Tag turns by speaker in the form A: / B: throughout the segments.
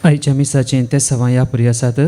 A: आयच्या मिसाचें ते सवां ह्या पुरी आसात.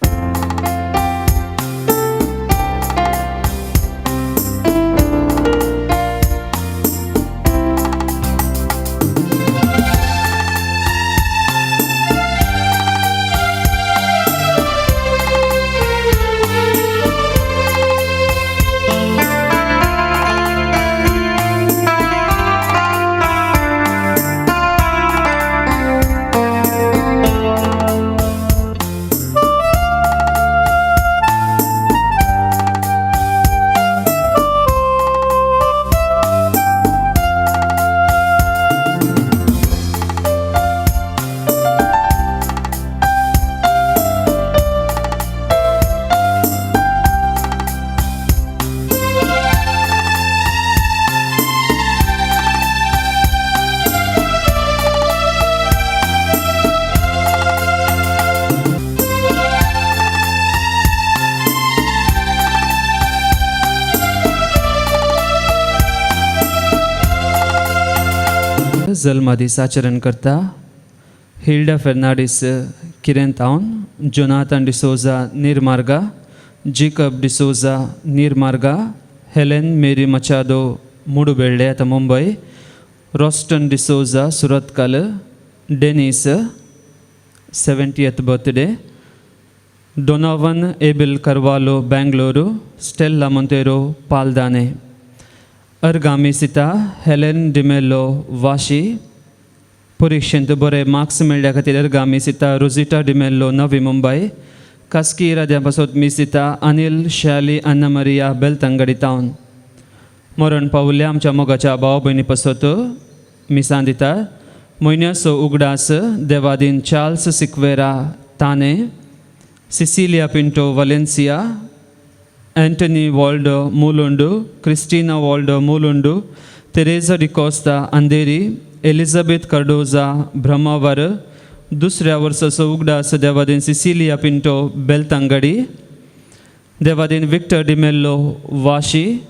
A: जल्मदीस आचरण करता Hilda Fernandes Kiren Town, Jonathan D'Souza Neermarga, Jacob D'Souza Neermarga, Helen Mary Machado Mudubelle आतां Mumbai, Roston D'Souza Surathkal, Dennis 70th birthday, Donovan Abel Carvalho Bengaluru, Stella Monteiro Paldane. अर्गामी सिता Helen D'Mello Vashi, परिक्षेंत बरे marks मेळ्ळ्या खातीर अर्गामी सिता रोजिटा डिमेल्लो नवी मुंबय, खासगी इराद्या पासत मिसिता अनिल शाली अन्ना मरिया बेलतंगडी तावन. मरण पावल्या आमच्या मोगाच्या भाव भयणी पासत मिसां दिता. म्हयन्याचो उगडास Devadin Charles Sequeira Thane, Cecilia Pinto Valencia, Antony Waldo Mulund, Christina Waldo Mulund, Teresa D'Costa Andheri, Elizabeth Cardoza Brahmavar. दुसऱ्या वर्साचो उगडास देवादीन सिसिलिया पिंटो बेलतंगडी, देवादीन Victor D'Mello Vashi,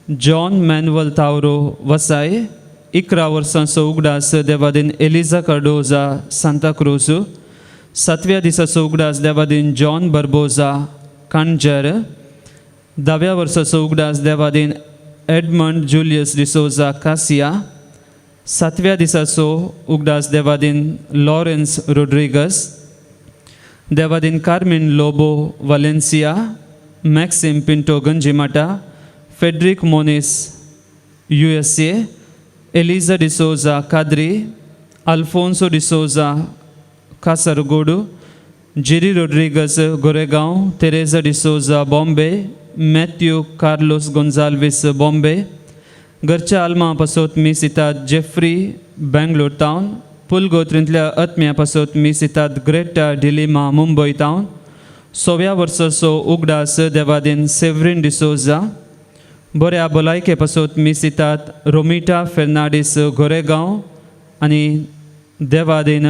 A: John Manuel Tauro Vasai. 11 वर्सांचो उगडास देवादीन एलिजा कार्डोजा सांताक्रूज. सातव्या दिसाचो उगडास देवादीन जॉन बर्बोजा कांजर. 10व्या वर्साचो उगडास देवादीन एडमंड जुलियस डिसोजा कासिया. सातव्या दिसाचो उगडास Devadin Lawrence Rodrigues, Devadin Carmen Lobo Valencia, Maxim Pinto Ganjimata, Frederick Moniz USA, Eliza D'Souza Kadri, Alfonso D'Souza Kasaragod, Jerry Rodrigues Goregaon, Teresa D'Souza Bombay, Matthew Carlos Gonsalves Bombay. घरच्या आल्मा पासत मिस येतात Jefri Bangalore town. पुलगोत्रींतल्या आत्म्या पासत miss येतात Greta D'Lima Mumbai town. 6व्या वर्साचो उगडास देवादीन सेवरीन डिसोजा. बऱ्या भलायके पासत मिस येतात रोमिटा फेर्नाडीस गोरेगांव आनी देवादीन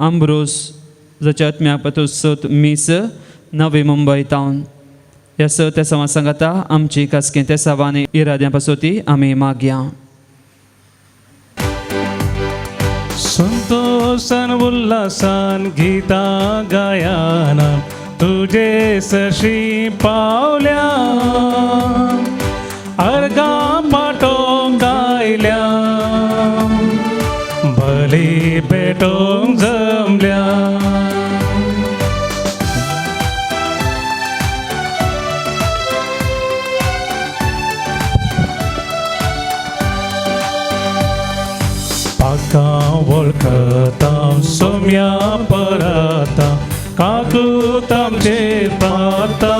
A: आंब्रोस जाच्या आत्म्या पासत मिस नवी मुंबय टावन. ह्या स त्या सवा सांगाता आमची खासगी ते सवानी इराद्यां पासती आमी मागया.
B: संतोषान उल्हासान गीता गायाना तुझे सशी पावल्या, अर्गा पाटोंक आयल्या, बली पेटोंक जमल्या. पाका वळखता सोम्या परता, काकूत आमचेर पाता,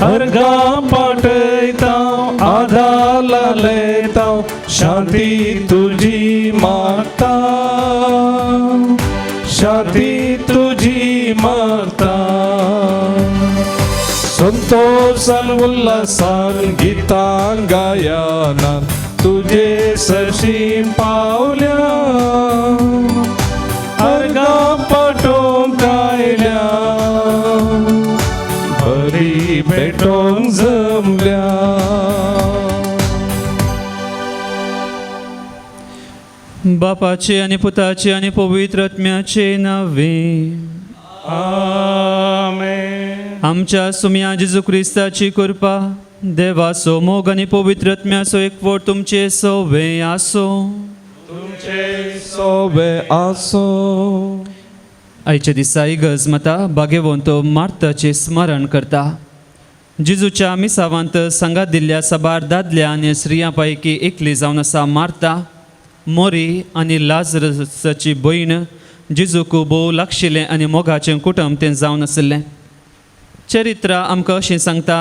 B: अर्गा पाटयता आधार लायता, शांती तुजी मागता, शांती तुजी मागता. संतोषान उल्हासान गीतां गायना तुझे सशी पावल्या, अर्गा पाटोंक आयल्या, बरी भेटोंक जमल्या.
A: बापाचे आनी पुताचे आनी पवित्र आत्म्याचे नावे.
B: आमेन.
A: आमच्या सुम्या जेजू क्रिस्ताची कृपा, देवाचो मोग आनी पवित्र आत्म्याचो एकवट तुमचे सवे आसो.
B: तुमचे सोबे आसो.
A: आयच्या दिसा इगर्ज माता बागेवंत मार्ताचें स्मरण करता. जेजूच्या मिसावांत सांगात दिल्ल्या साबार दादल्या आनी स्त्रियां पैकी एकली जावन आसा मार्ता. मोरी आनी लाजरसाची भयण जेजूक भोव लागशिल्लें आनी मोगाचें कुटुंब तें जावन आशिल्लें. चरित्र आमकां अशें सांगता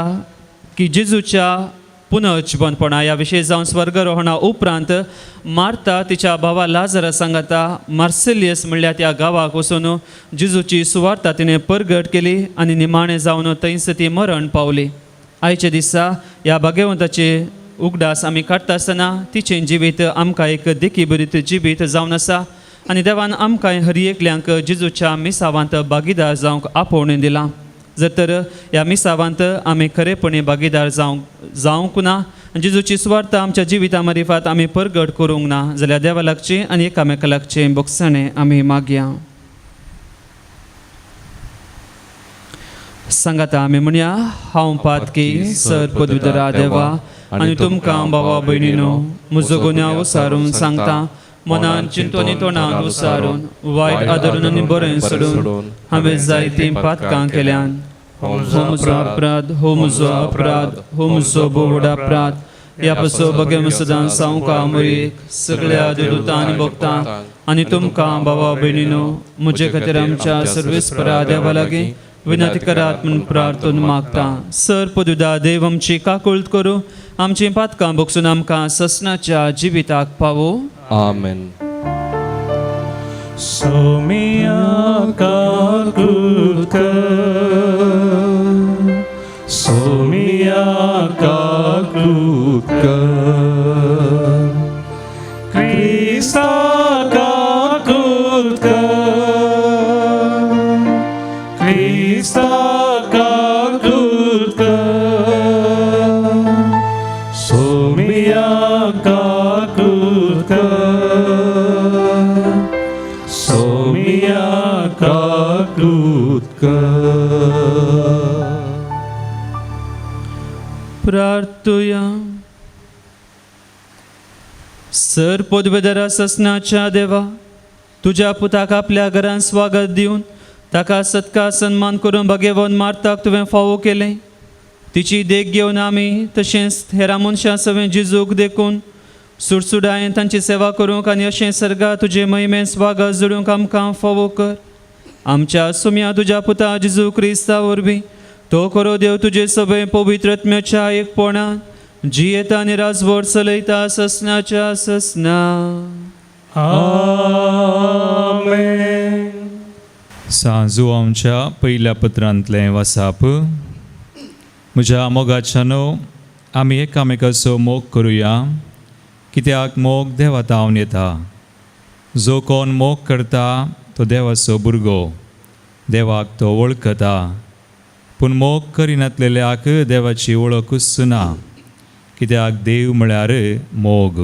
A: की जेजूच्या पुनर्जिवनपणा ह्या विशय जावन स्वर्गरोहणा उपरांत मार्ता तिच्या भावा लाजरा सांगाता मार्सेलियस म्हणल्यार त्या गांवाक वचून जेजूची सुवार्ता तिणें परगट केली आनी निमाणें जावन थंयच ती मरण पावली. आयच्या दिसा ह्या भाग्यवंताचे उगडास आमी काडटा आसतना तिचें जिवीत आमकां एक देखी बरीत जिवीत जावन आसा आनी देवान आमकां हर एकल्यांक जेजूच्या मिसावांत भागीदार जावंक आपोवणें दिलां. जर तर ह्या मिसावांत आमी खरेपणी भागीदार जावंक ना, जेजूची सुवार्थ आमच्या जिविता मारिफात आमी परगट करूंक ना जाल्यार देवा लागची आनी एकामेका लागचें बोगसणें आमी मागया. सांगाता आमी म्हणया, हांव पातकी सर पदवीधरा देवा आनी तुमकां भावा भयणीनो म्हजो गुन्यांव उसारून सांगता. मनान चिंतून आनी तोंडान उसारून, वायट आदरून आनी बरें सोडून हांवें जायतीं पातकां केल्यान. हो म्हजो अपराध, हो म्हजो अपराध, हो म्हजो भोव अपराध. ह्या पसो बगे सदां सावका मुरीक सगळ्या देवदूतां आनी भक्तां आनी तुमकां भावा भयणीनो म्हजे खातीर आमच्या सर्वेस्परा देवा लागीं विनंती करात म्हूण प्रार्थून मागता. सर पदुदा देव आमची काकुळट करूं, आमचीं पातकां भोगसून आमकां ससनाच्या जिविताक पावो.
B: आमेन. सोमिया काकूत कर, सोमिया काकूत कर, क्रिस्ता काकूत कर, क्रिस्ता काकूत कर, सोमिया काकूत कर, सोमिया काकूत कर.
A: प्रार्थुया. सर पदवेदरा ससनाच्या देवा, तुज्या पुताक आपल्या घरान स्वागत दिवन ताका सत्कार सन्मान करून भाग्यवन मार्ताक तुवें फावो केलें. तिची देख घेवन आमी तशेंच हेरां मनशां सवें जिजूक देखून सुडसुडायेन तांची सेवा करूंक आनी अशें सर्गा तुजे महिमेन स्वागत जोडूंक आमकां फावो कर. आमच्या सुम्या तुज्या पुता जेजू क्रिस्ता वरवीं. तो खरो देव तुजे सगळे पवित्र आत्म्याच्या एकपणान जियेता आनी राजवट चलयता ससनाच्या ससना.
B: आमेन.
C: सांजुआंवच्या पयल्या पत्रांतलें वासाप. म्हज्या मोगाच्यानो, आमी एकामेकाचो मोग करुया, कित्याक मोग देवा तावन येता. जो कोण मोग करता तो देवाचो भुरगो, देवाक तो वळखता. पूण मोग करिनातलेल्याक देवाची वळखूच ना, कित्याक देव म्हळ्यार मोग.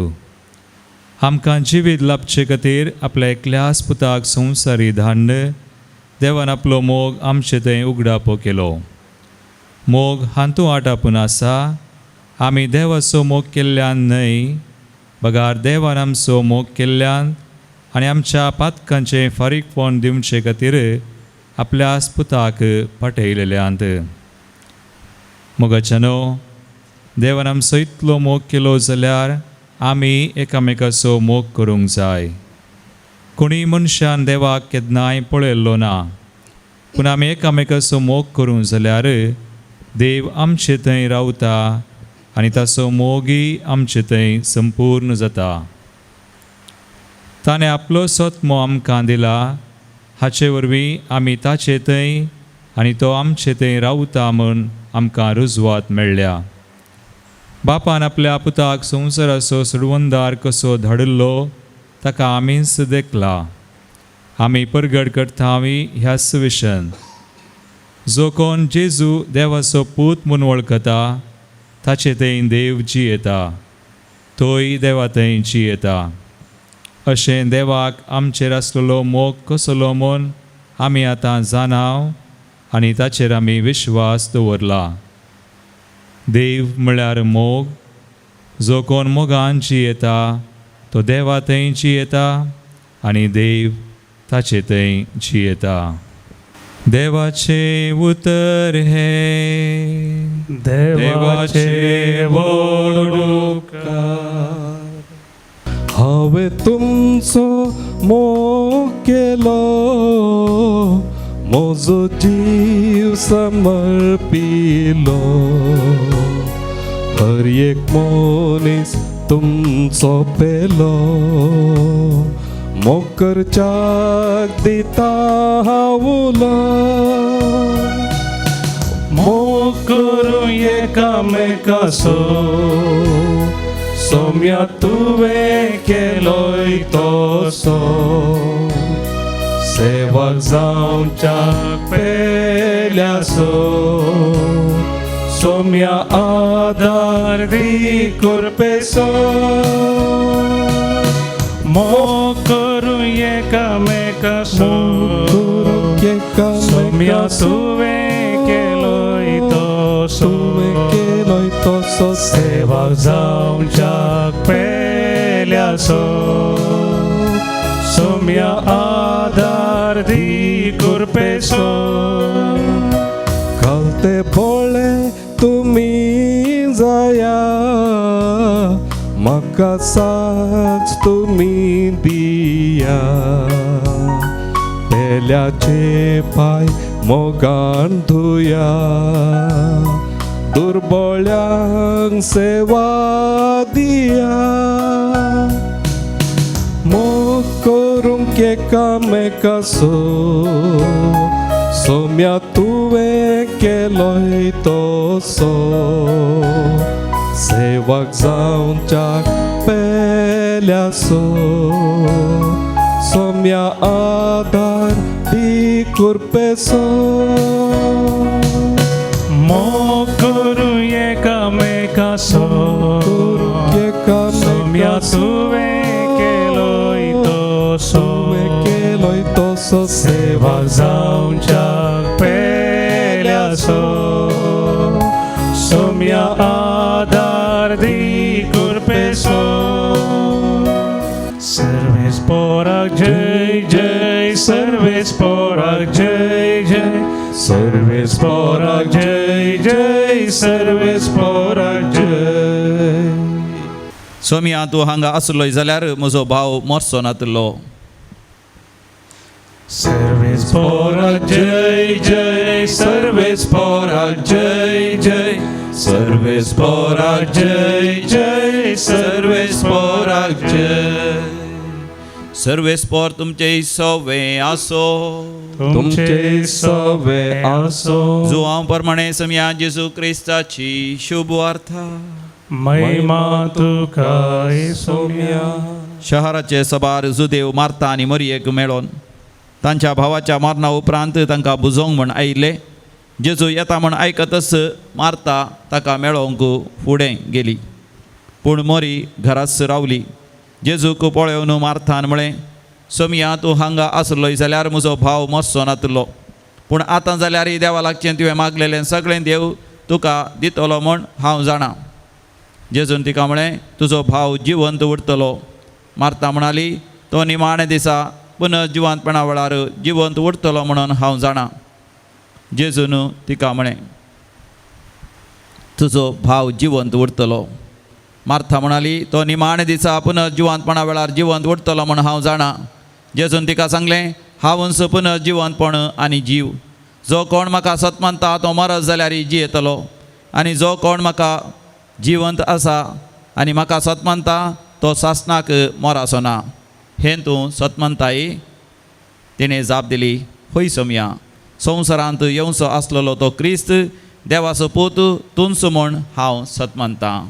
C: आमकां जिवीत लाबचे खातीर आपल्या एकल्याच पुताक संवसारी धाडून देवान आपलो मोग आमचे थंय उगडापो केलो. मोग हातूंत आटापून आसा, आमी देवाचो मोग केल्ल्यान न्हय, बगार देवान आमचो मोग केल्ल्यान आनी आमच्या पातकांचें फारीकपण दिवचे खातीर आपल्या पुताक पाठयलेल्यांत. मोगाच्यानो, देवान आमचो इतलो मोग केलो जाल्यार आमी एकामेकाचो मोग करूंक जाय. कोणीय मनशान देवाक केन्नाय पळयल्लो ना, पूण आमी एकामेकाचो मोग करूंक जाल्यार देव आमचे थंय रावता आनी ताचो मोगूय आमचे थंय संपूर्ण जाता. ताणें आपलो सोत्मो आमकां दिला, हाचे वरवीं आमी ताचे थंय आनी तो आमचे थंय रावता म्हूण आमकां रुजवात मेळ्ळ्या. बापान आपल्या पुताक संवसाराचो सोडवणदार कसो धाडिल्लो ताका आमीच देखला. आमी परगट करता ह्या सुविशन, जो कोण जेजू देवाचो पूत म्हूण वळखता ताचे थंय देव जियेता, तोय देवा थंय जियेता. अशें देवाक आमचेर आसलेलो मोग कसलो म्हूण आमी आतां जाणाव आनी ताचेर आमी विश्वास दवरला. देव म्हळ्यार मोग. जो कोण मोगान जियेता तो देवा थंय जियेता आनी देव ताचे थंय जियेता. देवाचें उतर हें.
B: देवाचे व्हड उपकार. हांवें तुमचो मोग केलो, म्हजो जीव समर्पिलो. हर एक मनीस तुमचो पेलो, मोग करच्याक दिता हांव उलो.
D: मोग करूं एकामेकासो, सोम्या तुवें केलोय तसो. सेवक जावच्याक पेल्यासो, सोम्या आदार दी कुरपेसो. मोग करूं एकामेकासो, सोम्या तुवें केलोय तसो.
B: तुवें केलोय तसो.
D: सेवक जावच्याक पेल्यासो, सोम्या आदार दी कुरपेसो.
B: घालते पोळे तुमी जाया, म्हाका साथ तुमी दिया. पेल्याचे पांय मोगान धुया, दुर्बळ्यांक सेवा दिया. मोग करूंक एकामेकासो, सोम्या तुवें केलोय तसो. सेवक जावच्याक पेल्यासो, सोम्या आदार दी कुरपेसो.
D: मोग करूं एकामेकासो, सोम्या तुवें केलोय तसो.
B: तुवें केलोय तसो.
D: सेवक जावच्याक पेल्यासो, सोम्या आदार दी कुरपेसो. सर्वेस पोराक जय जय, सर्वेस पोराक जय जय, सर्वेस पोराक जय जय, सर्वेस पोराक जय.
E: सोमिया, तूं हांगा आसलोय जाल्यार म्हजो भाव मरचो नातलो.
D: सर्वेस पोराक जय जय, सर्वेस पोराक जय जय, सर्वेस पोराक जय जय, सर्वेस पोराक जय.
E: सर्वेस्पोर तुमचे सवे आसो.
D: तुमचे सवे आसो.
E: जुवांव प्रमाणे सोमया जेजू क्रिस्ताची शुभ वार्ता.
D: महिमा तुका सोम्या.
E: शहराचे सबार जुदेव मार्ता आनी मरियेक मेळोन तांच्या भावाच्या मरणा उपरांत तांकां बुजोवंक म्हण आयिल्ले. जेजू येता म्हण आयकतच मार्ता ताका मेळोवंक फुडें गेली, पूण मोरी घराच रावली. जेजूक पळोवन मार्थान म्हळें, सोमया, तूं हांगा आसलोय जाल्यार म्हजो भाव मरचो नातलो. पूण आतां जाल्यार देवा लागचें तुवें मागलेलें सगळें देव तुका दितलो म्हण हांव जाणा. जेजून तिका म्हळें, तुजो भाव जिवंत उरतलो. मार्ता म्हणाली, तो निमाण्या दिसा पुनः जिवंतपणा वेळार जिवंत उरतलो म्हणून हांव जाणा. जेजून तिका म्हळें, तुजो भाव जिवंत उरतलो. मार्था म्हणाली, तो निमाण्या दिसा पुनः जिवंतपणा वेळार जिवंत उरतलो म्हण हांव जाणा. जेजून तिका सांगलें, हांवूच पुनः जिवंतपण आनी जीव. जो कोण म्हाका सत मानता तो मरत जाल्यार जियेतलो, आनी जो कोण म्हाका जिवंत आसा आनी म्हाका सत मानता तो सासणाक मोराचो ना. हें तूं सत मानताय? तिणें जाप दिली, हय सोमया, संवसारांत येवचो आसलेलो तो क्रिस्त देवाचो पूत तूंच म्हूण हांव सत मानतां.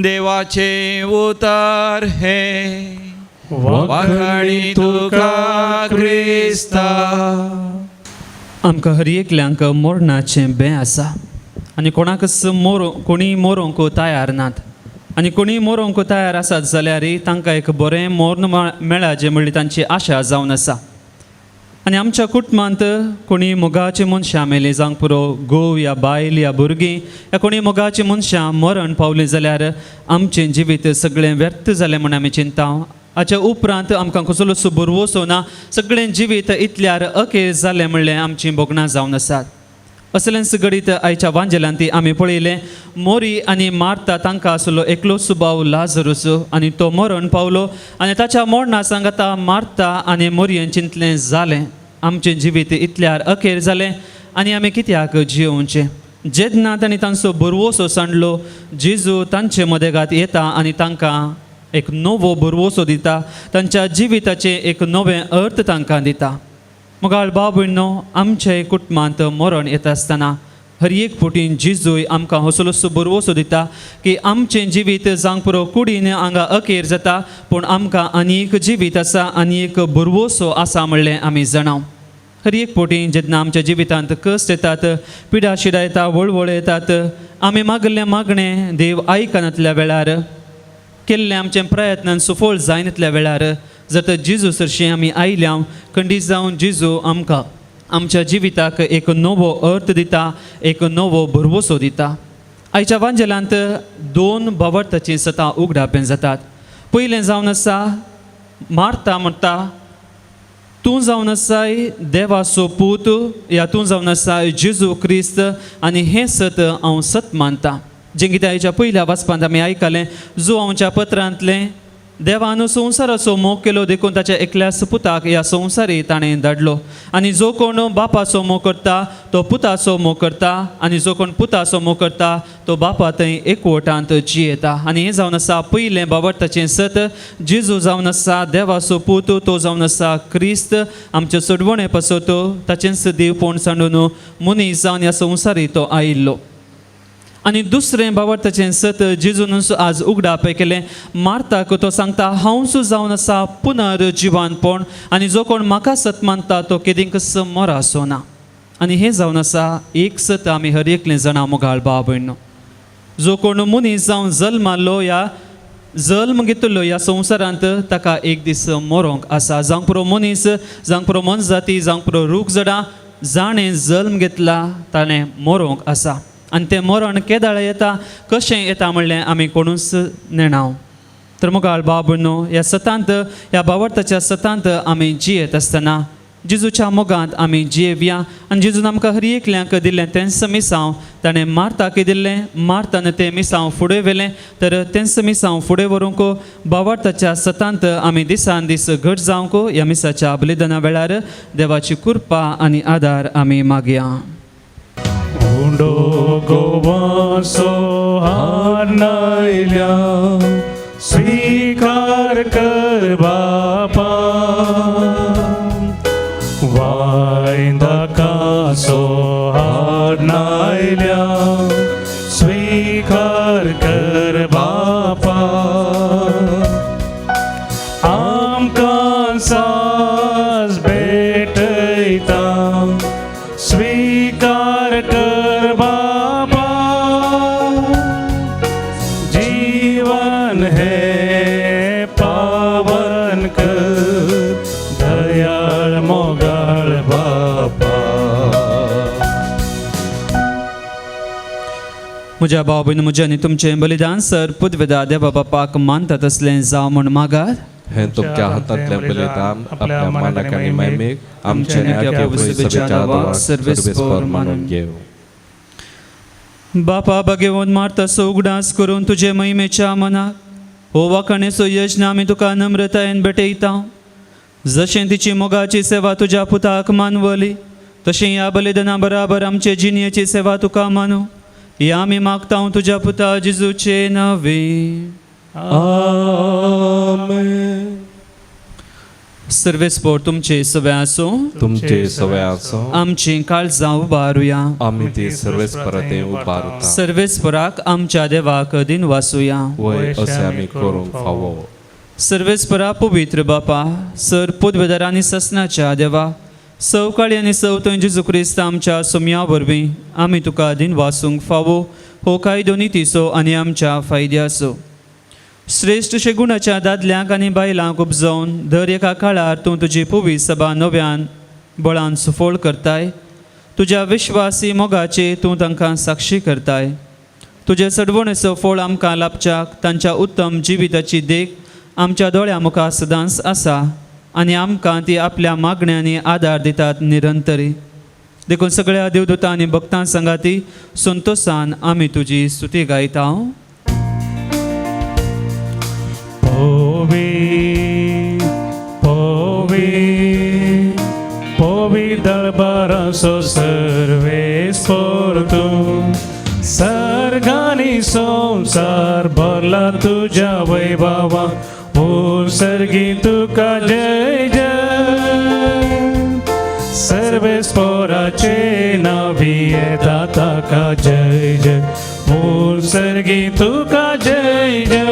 E: देवाचें उतर हें. वाखाणी तुका क्रिस्ता.
A: आमकां हर एकल्यांक मरणाचें बें आसा आनी कोणाकच मोरो कोणीय मरोंक तयार नात. आनी कोणीय मरोंक तयार आसात जाल्यार तांकां एक बरें मोर्न मेळाचें म्हणली तांची आशा जावन आसा. आनी आमच्या कुटुंबांत कोणी मोगाची मनशां मेलीं, जावंक पुरो घोव या बायल या भुरगीं या कोणी मोगाची मनशां मरण पावलीं जाल्यार आमचें जिवीत सगळें व्यर्थ जालें म्हूण आमी चिंता. हाच्या उपरांत आमकां कसलोच भरवंसो ना, सगळें जिवीत इतल्यार अखेर जालें म्हणलें आमचीं भोगणां जावन आसात. असलेंच घडीत आयच्या वांजेलान ती आमी पळयलें, मोरी आनी मार्ता तांकां आसलो एकलोच भाव लाजरूस आनी तो मरण पावलो आनी ताच्या मरणा सांगाता मार्ता आनी मोरयेन चिंतलें जालें आमचें जिवीत इतल्यार अखेर जालें आनी आमी कित्याक जियोवचें. जेन्ना तांणी तांचो भरवंसो सांडलो, जेजू तांचे मदेगात येता आनी तांकां एक नवो भरवंसो दिता, तांच्या जिविताचें एक नवें अर्थ तांकां दिता. मोगाळ भाव भयणो, आमच्या कुटुंबांत मरण येता आसतना हर एक फावटीन जेजूय आमकां असलोसो भरवंसो दिता की आमचें जिवीत जावंक पुरो कुडीन हांगा अखेर जाता, पूण आमकां आनी एक जिवीत आसा आनी एक भरवंसो आसा म्हणलें आमी जाणाव. हर एक फावटी जेन्ना आमच्या जिवितांत कश्ट येतात, पिडा शिडा येता, वळवळ येतात, आमी मागल्लें मागणें देव आयकनातल्या वेळार, केल्लें आमचें प्रयत्नान सुफळ जायनातल्या वेळार जर तर जेजू सरशीं आमी आयल्या, खंडीत जावन जेजू आमकां आमच्या जिविताक एक नवो अर्थ दिता, एक नवो भरवंसो दिता. आयच्या वांजेलांत दोन भावार्थाचीं सतां उगडापें जातात. पयलें जावन आसा मार्ता म्हणटा, तूं जावन आसाय देवाचो पूत या तूं जावन आसाय जेजू क्रिस्त आनी हें सत हांव सत मानता. जें कितें आयच्या पयल्या वाचपांत आमी आयकलें, जुवांच्या पत्रांतलें, देवान संवसाराचो मोग केलो देखून ताच्या एकल्याच पुताक ह्या संवसारी ताणें धाडलो आनी जो कोण बापाचो मोग करता तो पुताचो मोग करता आनी जो कोण पुताचो मोग करता तो बापा थंय एकवटांत जियेता. आनी हें जावन आसा पयलें बाबर्थाचें सत. जेजू जावन आसा देवाचो पूत, तो जावन आसा क्रिस्त, आमचे सोडवणे पासत ताचेंच देवपण सांडून मनीस जावन ह्या संवसारी तो आयिल्लो. आनी दुसरें बाबर्थाचें सत जेजून आज उगडाप केलें, मार्ताक तो सांगता हांवच जावन आसा पुनर्जिवानपण आनी जो कोण म्हाका सत मानता तो केदींकच मरासो ना. आनी हें जावन आसा एक सत आमी हर एकलें जाणां मोगाळ भाव भयणो, जो कोण मनीस जावन जल्माल्लो ह्या जल्म घेतलो ह्या संवसारांत ताका एक दीस मरोंक आसा. जावंक पुरो मनीस, जावंक पुरो मोनजाती, जावंक पुरो रूख झाडां, जाणें जल्म घेतला ताणें मरोंक आसा. आनी तें मरण केदाळ येता कशें येता म्हणलें आमी कोणूच नेणाव. तर मोगाळ भाव भयणो, ह्या सतांत ह्या भावार्थाच्या सतांत आमी जियेत आसतना जेजूच्या मोगांत आमी जियेवया. आनी जेजून आमकां हर एकल्यांक दिल्लें तेंच मिसांव ताणें मार्ताक दिल्लें, मार्तान तें मिसांव फुडें व्हेलें, तर तेंच मिसांव फुडें व्हरूंक भावार्थाच्या सतांत आमी दिसान दीस घट जावंक ह्या मिसाच्या बलिदाना वेळार देवाची कृपा आनी आदार आमी मागया.
D: उंडो गोवासो हानायल्या स्वीकार कर बापा, वायंदाकासो हानायल्या स्वीकार कर बापा, आमकां सास भेटयता स्वीकार कर बापा, जीवन है पावन कर दयाळ मोगाळ बापा.
A: म्हज्या भाव भयण, म्हजें आनी तुमचें बलिदान सर पुदवेदा देवा बापाक मानता तसलें जावं म्हूण मागात.
B: हें तुमच्या हातांतलें बलिदान आपल्या मानाक आनी महिमेक आमच्या आनी आख्या सभेच्या नांवाक सर्वेस्पर मानून घेवं.
A: बापा भगेवन मार्ताचो उगडास करून तुजे महिमेच्या मनाक हो वाखाणेचो यज्ञ आमी तुका नम्रतायेन भेटयता. जशें तिची मोगाची सेवा तुज्या पुताक मानवली तशें ह्या बलिदाना बराबर आमचे जिणेची सेवा तुका मानू, ह्या आमी मागता तुज्या पुता जेजूचे नावे.
B: आमेन.
A: सर्वेस्पोर तुमचे सगळे आसूं,
B: तुमचे सगळे आसूं.
A: आमची काळजां उबारुया.
B: आमी ती सर्वेस्पराते उबारता.
A: सर्वेस्पराक आमच्या देवाक दिन वासुया.
B: वय अशें आमी करूंक फावो.
A: सर्वेस्परा पवित्र बापा, सर पुदवेदार आनी ससनाच्या देवा, सवकाळी आनी सवतंय जेजू क्रिस्त आमच्या सोम्या वरवीं आमी तुका दिन वासूंक फावो हो कायदो नितीचो आनी आमच्या फायद्याचो. श्रेश्ठ शेगुणाच्या दादल्यांक आनी बायलांक उपजोवन दर एका काळार तूं तुजी पुवी सभा नव्यान बळान सुफळ करताय. तुज्या विश्वासी मोगाची तूं तांकां साक्षी करताय. तुजे सडवणेचो फळ आमकां लाभच्याक तांच्या उत्तम जिविताची देख आमच्या दोळ्या मुखार सदांच आसा आनी आमकां ती आपल्या मागण्यांनी आदार दितात निरंतरी. देखून सगळ्या देवदूतां आनी भक्तां सांगाती संतोसान आमी तुजी स्तुती गायता.
D: पोवी पोवी पोवी दळबाराचो सर्वेस्पोर तूं सर्गानी संवसार भरला तुज्या वैभवा सर्गी तुका जय जय सर्वेस्पोराचे नावी येता ताका जय जय सर्गी तुका जय जय.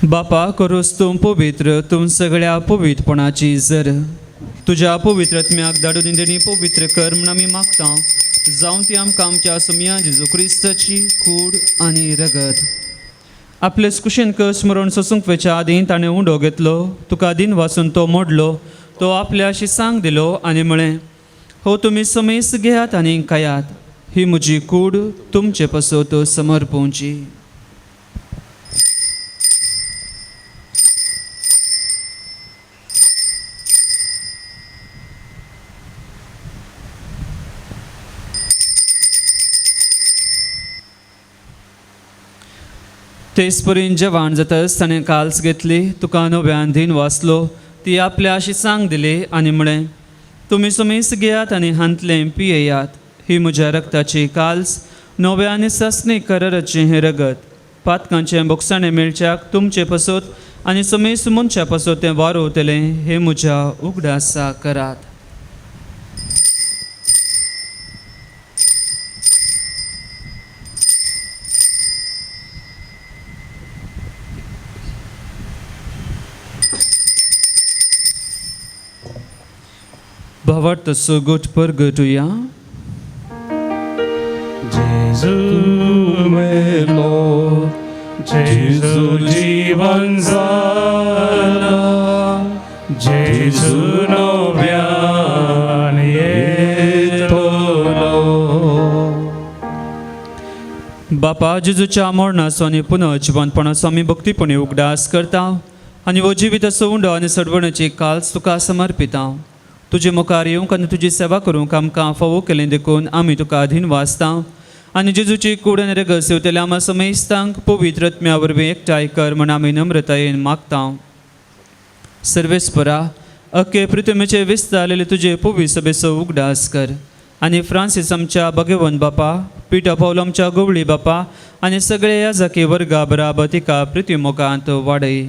A: बापा करूस तूं पवित्र तूं सगळ्या पवित्रपणाची जर तुज्या पवित्रत्म्याक धाडून देणी पवित्र कर म्हूण आमी मागता जावं ती आमकां आमच्या सुमया जेजू क्रिस्ताची कूड आनी रगत. आपले कुशीन कस मरण सोसूंक वयच्या आदीं ताणें उंडो घेतलो, तुका दिन वाचून तो मोडलो, तो आपल्या शिसांक दिलो आनी म्हळें, हो तुमी समेस घेयात आनी खायात, ही म्हजी कूड तुमचे पासत समर्पोवची. तेच परीन जेवण जातच ताणें काल्स घेतली, तुका नव्यान दीन वाचलो, ती आपल्या शिसांक दिली आनी म्हळें, तुमी समेस घेयात आनी हांतलें पियेयात, ही म्हज्या रक्ताची काल्स नव्या आनी सासणी कराराचें हें रगत पातकांचें बोगसाणें मेळच्याक तुमचे पासत आनी समेस मनशा पासत तें वारोवतलें हें म्हज्या उगडासा करात. भावार्थ सुगोट परगटुया.
D: जेजू मेलो जेजू जीवन जाला जेजू नव्यान येतलो.
A: बापा जेजूच्या मरणाचो आनी पुनर्जिवनपणाचो आमी भक्तीपणी उगडास करता आनी हो जिविताचो उंडो आनी सडवणाची काल्स तुका समर्पिता. तुजे मुखार येवंक आनी तुजी सेवा करूंक आमकां फावो केलें देखून आमी तुका अधीन वाचता आनी जेजूची कूड आनी रगत सेवतल्या आमा समेस्तांक पवित्र आत्म्या वरवीं एकठांय कर म्हूण आमी नम्रतायेन मागता. सर्वेस्परा अख्खे पृथ्वीचे विस्तारलेले तुजे पवित्र सभेचो उगडास कर आनी फ्रांसीस आमच्या भगवंत बापा, पिटर पावल आमच्या गोवळी बापा आनी सगळे ह्या जाकी वर्गा बराबर तिका पृथ्वी मुखांत वाडय.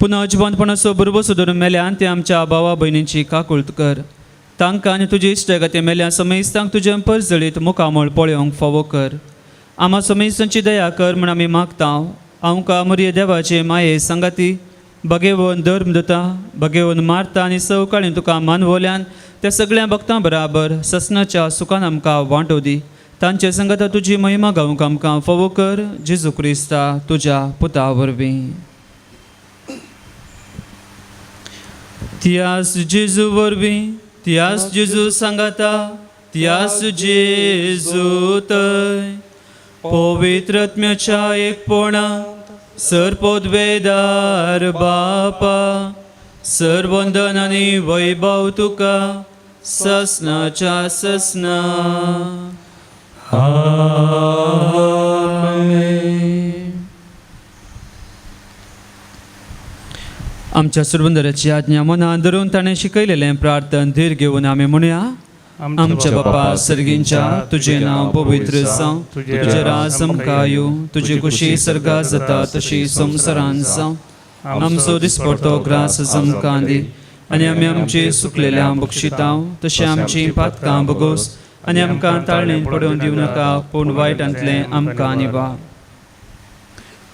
A: पुनः जिवंतपणाचो भरवंसो धरून मेल्यान ते आमच्या भावा भयणींची काकूळत कर. तांकां आनी तुजे इश्टागती मेल्या समेस्तांक तुजें परजळीत मुखामळ पळोवंक फावो कर. आमा समेस्तांची दया कर म्हूण आमी मागता. आमकां मुरये देवाचे माये सांगाती भगेवन धर्म दिता भगेवन मारता आनी सवकाळी तुका मानवल्यान त्या सगळ्या भक्तां बराबर ससनाच्या सुखान आमकां वांटो दी. तांचे संगता तुजी महिमा गावंक आमकां फावो कर जेजू क्रिस्ता तुज्या पुता वरवीं. त्यास जेजू वरवीं, त्यास जेजू सांगाता, त्यास जेजू तय पवित्र आत्म्याच्या एकपणांत सर्पोद्वेदार बापा सर्वंदन आनी वैभव तुका ससनाच्या ससना.
D: आमेन.
A: आमच्या सुरबंदराची आज्ञा मनान धरून ताणें शिकयलेलें प्रार्थन धीर घेवन आमी म्हणया. आमच्या बापा सर्गींच्या तुजें नांव पवित्र जावं, तुजें राज आमकां येवं, तुजी खुशी सर्गात जाता तशी संवसारांत जावं. आमचो दिसपडतो ग्रास आमकां दी आनी आमी आमचे सुकलेल्या बक्षितांव तशें आमची पातकां बगोस आनी आमकां ताळणेन पडोवन दिवं नाका पूण वायटांतलें आमकां निवार.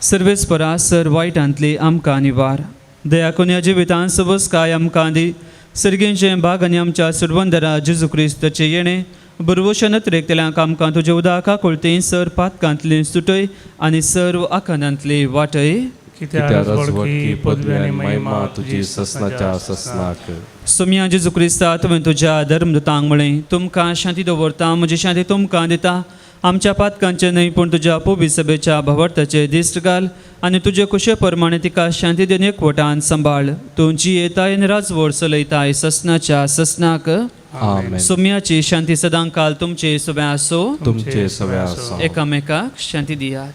A: सर्वेस्परा सर वायटांतली आमकां निवार. दया करून ह्या जिवितांत सबस काय आमकां दी सर्गेंचें भाग आनी आमच्या सुरवंदरा जेजू क्रिस्ताचें येणें बरवशा नत्रेक तेल्यांक आमकां तुज्या उदका कोळती सर पातकांतली सुटय आनी सर्व आखानांतली वाटय.
B: कित्याक राजवटकी पदवी आनी महिमा तुजी ससनाच्या ससनाक.
A: सोम्या जेजू क्रिस्ता, तुवें तुज्या धर्मदूतांक म्हळें, तुमकां शांती दवरता, म्हजी शांती तुमकां दिता. आमच्या पातकांचें न्हय पूण तुज्या पोबी सभेच्या भावार्थाचे दिश्ट घाल आनी तुजे कुशे प्रमाणे तिका शांती दिवन एकवटान सांबाळ. तूं जियेताय आनी राजवट चलयताय ससनाच्या ससनाक.
B: आमेन.
A: सोम्याची शांती सदांकाल तुमचे सुबें आसूं.
B: तुमचे सगळे आसूं.
A: एकामेकाक शांती दियात.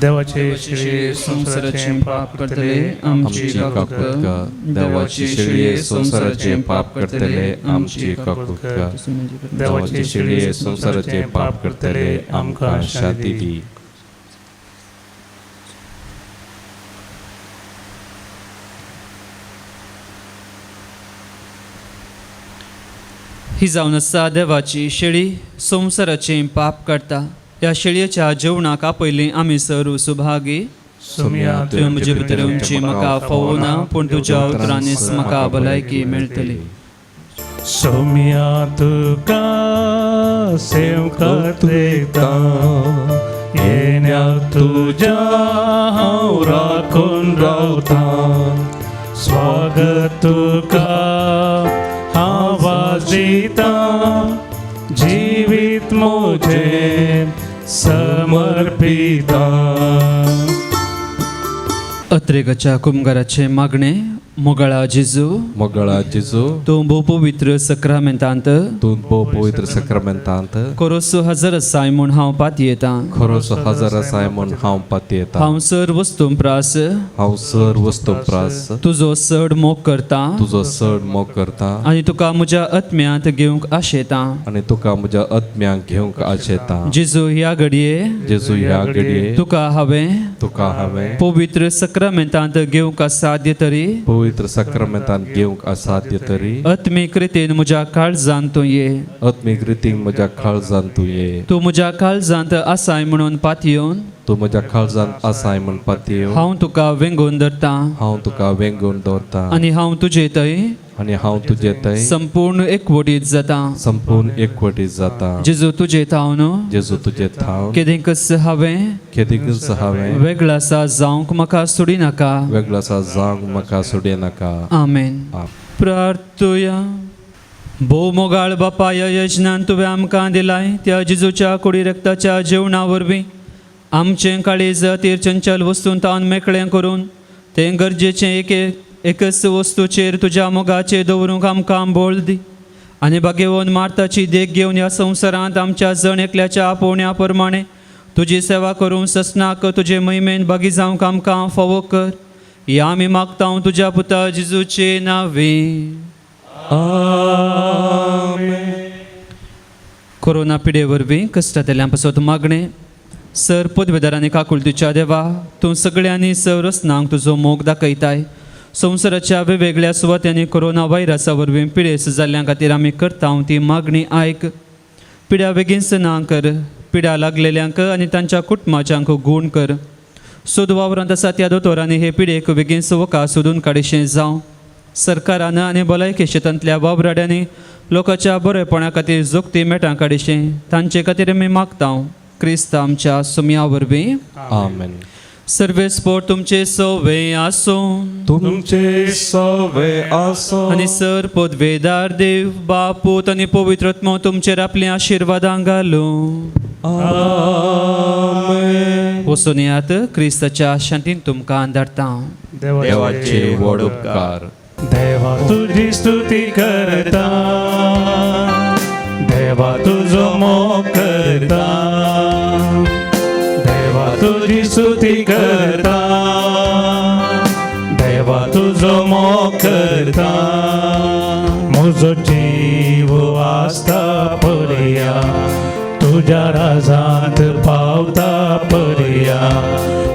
D: देवाचे शिळये
A: संवसाराचें पाप करतले
B: आमची
A: आमची
B: काकूत कर. देवाची शेळये संवसाराचें पाप करतले आमची काकूत कर. देवाची शेळये संवसाराचें पाप करतले आमकां शांती दी.
A: ही जावन आसा देवाची शेळी, संवसाराचें पाप करता. ह्या शेळयेच्या जेवणाक आपयलीं आमी सर्व सुभागी.
D: सोम्या,
A: तुवें म्हजे भितर येवची म्हाका फावना, पूण तुज्या उतरांनीच म्हाका भलायकी मेळटली.
D: सोम्या तुका सेवकात येता, येण्या तुज्या हांव राखून रावता. स्वागत तुका आवाज दिता, जिवीत म्हजें समर्पिता.
A: अत्रेगाच्या कुमगाराचें मागणें. मोगाळा जेजू,
B: मोगळा जेजू,
A: तूं भोव पवित्र सक्रामेंतांत
B: तूं भोव पवित्र सक्रामेंतांत
A: खरोसो हजर आसाय म्हूण हांव पातयेतां.
B: खरोसो हजर आसाय म्हूण हांव पातयेतां.
A: हांव सर वस्तूं प्रास
B: हांव सर वस्तू प्रास
A: तुजो चड मोग करता
B: तुजो चड मोग करता
A: आनी तुका म्हज्या आत्म्यांत घेवंक आशेतां.
B: आनी तुका म्हज्या आत्म्यांक घेवंक आशेतां.
A: जेजू, ह्या घडये
B: जेजू, ह्या घडये
A: तुका हांवें
B: तुका हांवें
A: पवित्र सक्रामेंतांत घेवंक असाध्य तरी
B: पवित्र सक्रामेंतांत घेवंक असाध्य तरी
A: आत्मीक रितीन म्हज्या काळजांत तूं ये.
B: आत्मीक रितीन म्हज्या काळजांत तूं ये.
A: तूं म्हज्या काळजांत आसाय म्हणून पातयेवन
B: तूं म्हज्या काळजांत आसाय म्हूण पातयेवन
A: हांव तुका वेंगोवन धरतां
B: हांव तुका वेंगोवन दवरतां
A: आनी हांव तुजे थंय
B: आनी हांव तुजे थंय
A: संपूर्ण एकवटीत जाता.
B: संपूर्ण एकवटीत जाता.
A: जेजू, तुजे थावन
B: जेजू, तुजे थावन
A: केदेंकच हांवें
B: केदीकच हांवें
A: वेगळो आसा जावंक म्हाका सोडिनाका.
B: वेगळो आसा जावंक म्हाका सोडिनाका.
A: आमेन. प्रार्थुया. भोव मोगाळ बापा, ह्या यजनान तुवें आमकां दिलाय त्या जेजूच्या कुडी रक्ताच्या जेवणा वरवीं आमचें काळीज तीर चंचल वस्तून तावन मेकळें करून तें गरजेचें एक एकच वस्तूचेर तुज्या मोगाचेर दवरूंक आमकां बोळ दी. आनी भाग्यवन मार्ताची देख घेवन ह्या संवसारांत आमच्या जण एकल्याच्या आपोवण्या प्रमाणे तुजी सेवा करूंक ससनाक तुजे महिमेन भागी जावंक आमकां फावो कर. ह्या आमी मागता तुज्या पुता जेजूचे नांवे. कोरोना पिडे वरवीं कश्टांतल्यान पासत मागणें. सर पदवेदारांनी काकुळतीच्या देवा, तूं सगळ्यांनी संरचनांक तुजो मोग दाखयताय. संवसाराच्या वेगवेगळ्या सुवात्यांनी कोरोना व्हायरसा वरवीं पिडेस्त जाल्ल्या खातीर आमी करता ती मागणी आयक. पिड्या बेगीन ना कर, पिड्या लागलेल्यांक आनी तांच्या कुटुंबाच्यांक गूण कर. सोद वावरांत आसा त्या दोतोरांनी हे पिडेक बेगीन वखद सोदून काडिशें जावं. सरकारान आनी भलायकी शेतांतल्या वावराड्यांनी लोकांच्या बरेपणा खातीर जोगती मेटां काडिशें तांचे खातीर आमी मागता क्रिस्त आमच्या सुमया वरवीं.
B: आमेन.
A: सर्वेस्पोर तुमचे सवे आसूं.
B: तुमचे सवे आसो.
A: आनी सर पदवेदार देव बाप पूत आनी पवित्र आत्मो तुमचेर आपलीं आशिर्वादां घालूं.
B: आमेन.
A: वचून येयात, क्रिस्ताच्या शांतीन तुमकां धाडटा.
B: देवाचे व्हड उपकार.
D: देवा तुजी स्तुती करता, देवा तुजो मोग करता, देवा तुजी स्तुती करता, देवा तुजो मोग करता. म्हजो जीव आसता परया तुज्या राजांत पावता परया,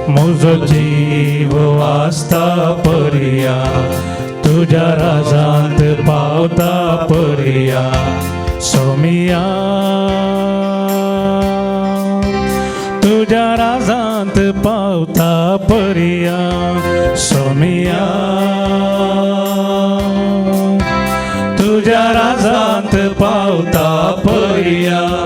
D: म्हजो जीव आसता परया तुज्या राजांत पावता परया. सोमिया तुज्या राजांत पावता परया सोमिया तुज्या राजांत पावता परया.